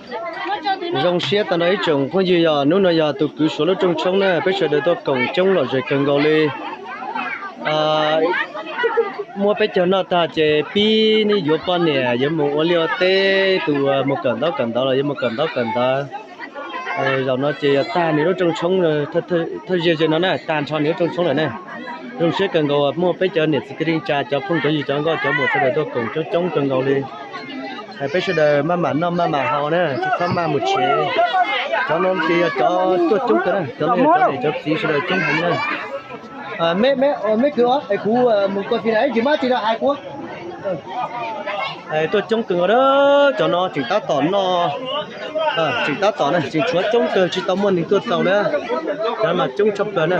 Zoo siab tag nrho ib tsoom phooj ywg, yog hnub no yog tus kwv Suav lub rooj tshoob na, peb sawv daws tuaj koom coob lom zem kawg nkaus li. Muab peb caug noj tag ces pib neb yuav poj niam yuav mus ua liaj ua teb, tus uas mus kawm ntaub kawm ntawv los yuav mus kawm ntaub kawm ntawv. Zaum no ces yog tag nws lub rooj tshoob, thawj ziag ze no na, tag nrho nws lub rooj tshoob lawm na. Zoo siab kawg nkaus muaj peb cov niam txiv kwv tij neej tsa, cov phooj cov ywg, cov nkauj cov muam sawv daws tuaj koom coob coob kawg nkaus li. Peb sawv daws maj mam noj maj mam haus na, tsis txhob maj mus tshev. Cov no ces yog cov tuaj coob kawg na, cov niam cov txiv sawv daws coob heev na. Meb kwv, es kuv mus koj fi na, tsis maj tsis tau hais kuv. Tuaj coob kawg nkaus na, cov no tseem tab tom noj, tseem tab tom na, tseem tshuav coob kawg tsis tau muaj neeg tuaj txaus na. Cov mas coob tshaj plaws na,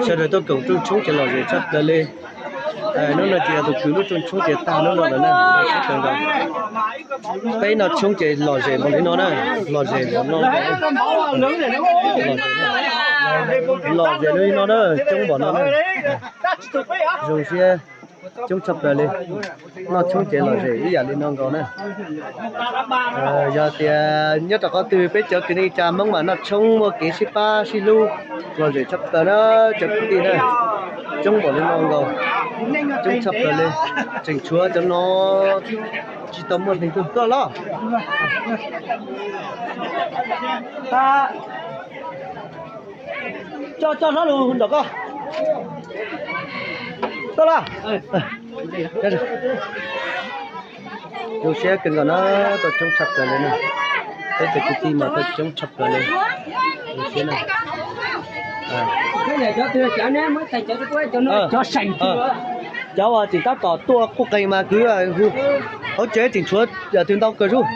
sawv daws tuaj koom rooj tshoob ces lom zem tshaj plaws li. Hnub no ces yog tus kwv lub rooj tshoob ces tag hnub no lawm na. Peb noj tshoob ces lom zem npaum li no na, lom zem npaum no, lom zem li no na, coob npaum no na. Zoo siab, coob tshaj plaws li. Noj tshoob ces lom zem ib yam li no nkaus na. Yog tias nyob rau qhov twg peb cov kwv tij neej tsa Hmoob mas noj tshoob muaj kev sib pab sib hlub, lom zem tshaj plaws na cov kwv tij na. Coob npaum li no nkaus, coob tshaj plaws li. Tseem tshuav cov no tsis tau muaj neeg tuaj los. Coj coj hlob lus nram koj. Tuaj los. Zoo siab kawg nkaus na, tuaj coob tshaj plaws li na. Peb cov kwv tij mas tuaj coob tshaj plaws li. Zoo siab na. Cov uas tseem tab tom tuaj quj qees mas kwv, hauv tsev tseem tshuav tus ntau kawg zuj.